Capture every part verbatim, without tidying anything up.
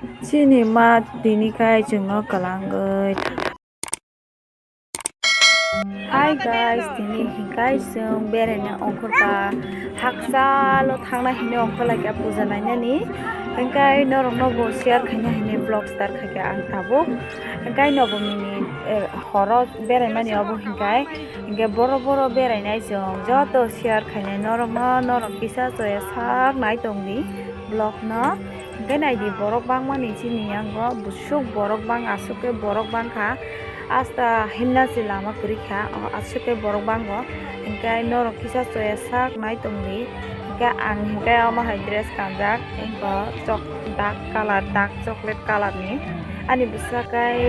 Chini ma tini kai chwngno kwlangwi. Hi guys, tini hinkai chwng beraina ongkhorkha, hakchalo thangna hinwi ongkhorlaikha puja nainani. Hinkai norokno bo share khaina hinwi vlog start khaikha ang tabuk. Hinkai nobomini, eh, horo beraimani obo hinkai. Hinkai boro boro berainai chwng joto share khainai norokno, norok kisa choya sak nai tongdi vlog no. Hinkai naidi borok bangmani chini yango busuk borok bang aswk khe borok bangkha. Asta himna se lama kwrwi kha, o aswk khe borok bango. Hinkai norok kisa choya sak nai tongdi. Hinkai ang hinkai omo hai dress kanjak, hinko chok dark colour, dark chocolate colour ni. Ani bwsa kai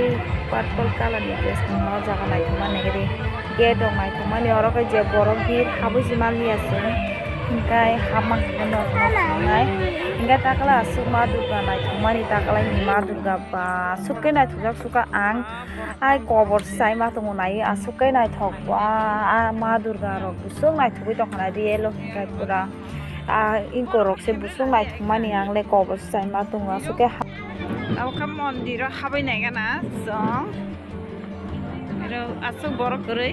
purple colour ni dress no o jaga naithokma nai ri. Gate rok naithokmani oro khe je borok bir habwi se manliya se. Hinkai hapmang khe norok no phunuknai. Hinkai takla aswk ma Durga naithokmani, takla ni ma Durga ba aswk khe naithokjak sukha ang. Ai kobor se chai ma tongo nai aswk khe naithok ba, a ma Durga rok bwswk naithogwi tongkha nai real o hinkai pura. A inkorok se bwswk naithokmani ang le kobor se chai ma tongo aswk khe ha. Abo khe mondir o habwi nai gana chwng. Oro aswk borok kwrwi.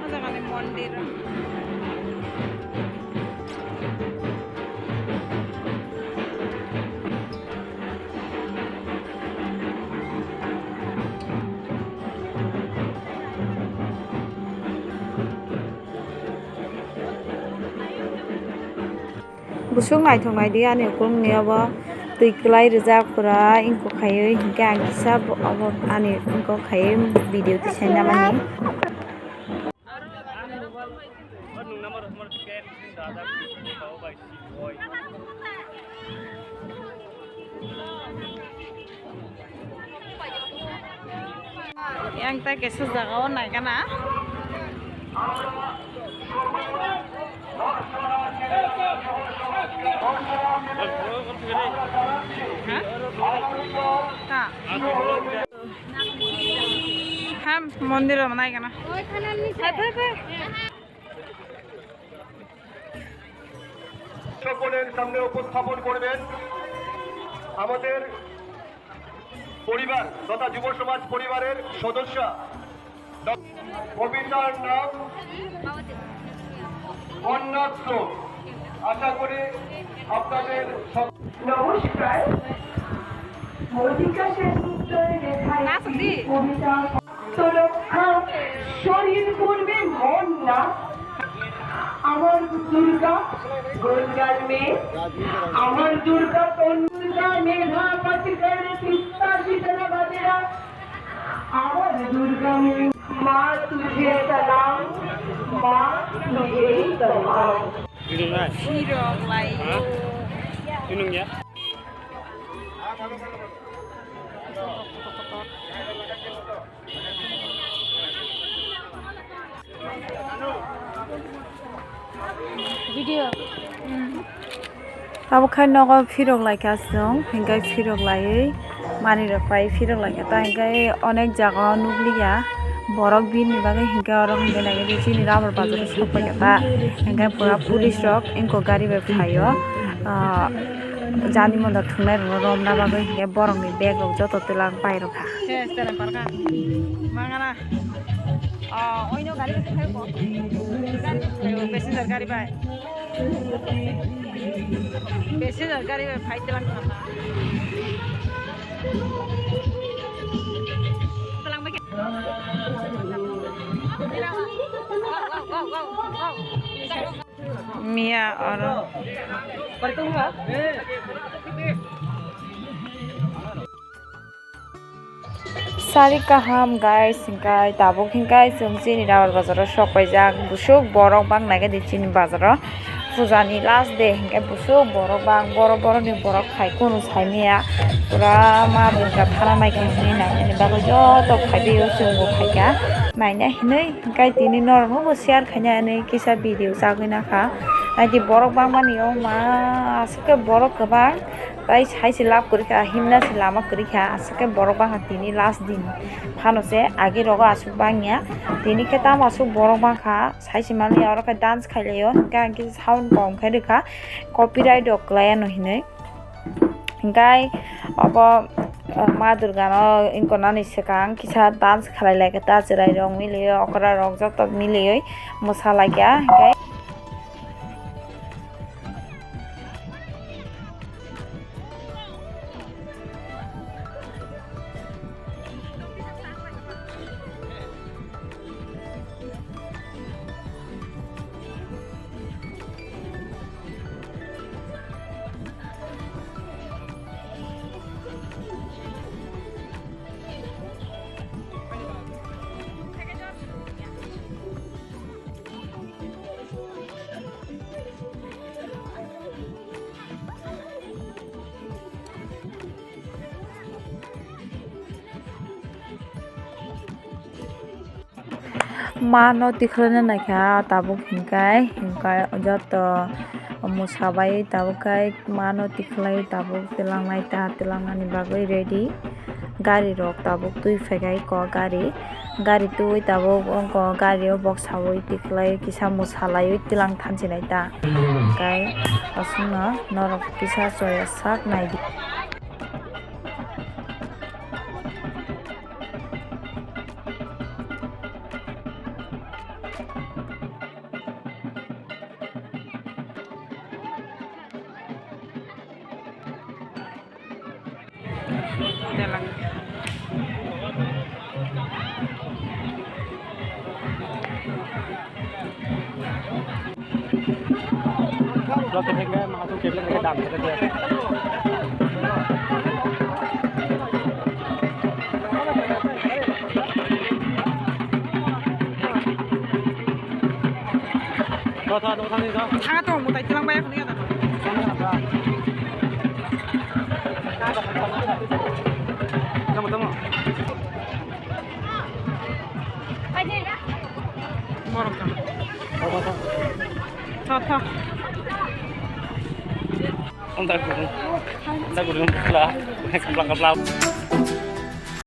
O jaga ni mondir. Busuk naithok naidi ani ukulukni obo twi kwlai rijak pura ingkuk khaiwi hinkhe ang kisa bo obo ani ingkuk khaiwi video tisaina mani. Yang ta kesa jaga o naikana. Ha? Ta. Ham mondir o naikana. Hai, hai, hai. সকলের সামনে উপস্থাপন করবেন আমাদের পরিবার তথা যুব সমাজ পরিবারের সদস্যা। কবিতার নাম বন্যাশ্রম। আশা করি আপনাদের সব নমস্কার। মল্লিকা সেনগুপ্তর লেখা একটি কবিতা। আত্মরক্ষা শরীর করবে মন না। আমার দুর্গা গঙ্গার মেয়ে, আমার দুর্গা তনু, দুর্গা মেধা পাটকর, তিপ্তা সিধনা বাজেরা। আমার দুর্গা মেয়ে, মা তুঝে সালাম, মা তুঝে সালাম। Sirok lai. Video. Abo khai nogo phirok laikha chwng, hinkhe phirok laiwi manwirok pai phirok laikha, ta hinkhe onek jaga o nukliya borok bini bagwi hinkhe oro hinkhe naikhe chini Ramar bazar o sokpaikha ta, hinkhe pura police rok wngkok gari bai phaio. Ah, jani mondo thungnai rokno romna bagwi hinkhe borokni bag rok joto twlang pai rwkha. Mangana. Ah, oino gari bai thangkha. Gari bai thangkha, passenger gari bai. Passenger gari bai phai twlang kha. Twlang bai kha. Miya oro. Sari kaham guys, hingkai tabuk hingkai chwng chini Rabar bazaro sok paijak, busuk borok bang naikhe di chini bazaro. Pujani last day hingke busuk borok bang, boro boroni borok phai kunu saimaya. Pura ma Durga thana naikhe hinwi nainani bagwi joto phaibaio, chwngbo phaikha naina hinwi. Hingke tini norokno bo share khaina hinwi kisa video chagwi nakha. Naidi borok bangmani o ma aswk khe borok kwbang. Tai sai se lab kwrwi kha, himna se lama kwrwi kha, aswk khe borok bangkha tini last din phano se age rogo aswk bangya. Tini khe tamo aswk borok bangkha. Sai se manliya, oro khe dance khailaio, hingke ang kisa sound kom khe rwkha, copyright rok kwlaiano hinwi. Hingke obo, eh, Ma Durgano wngkha nani swkang kisa dance khlai lai khe ta chwrai rok milio, okra rok joto milioi mwsa lai kha, hingke. Mano tikhlana naikha tabuk hingkai, hingkai joto mwsabai tabuk kai mano tikhlai tabuk tilangnai ta tilangnani bagwi ready. Gari rok tabuk twi phaikai ko gari, gari twi tabuk ongko gari o boksawi tikhlai kisa mwsalaiwi tilang thansinai ta. Hingkai aswkno norok kisa choya sak naidi. Thang tong mutai tilang bai khani ya. Tamo, tamo. Borok tamo. Tho, tho. Ang tak gurung. Ang tak gurung. Kapla. Kapla, kapla.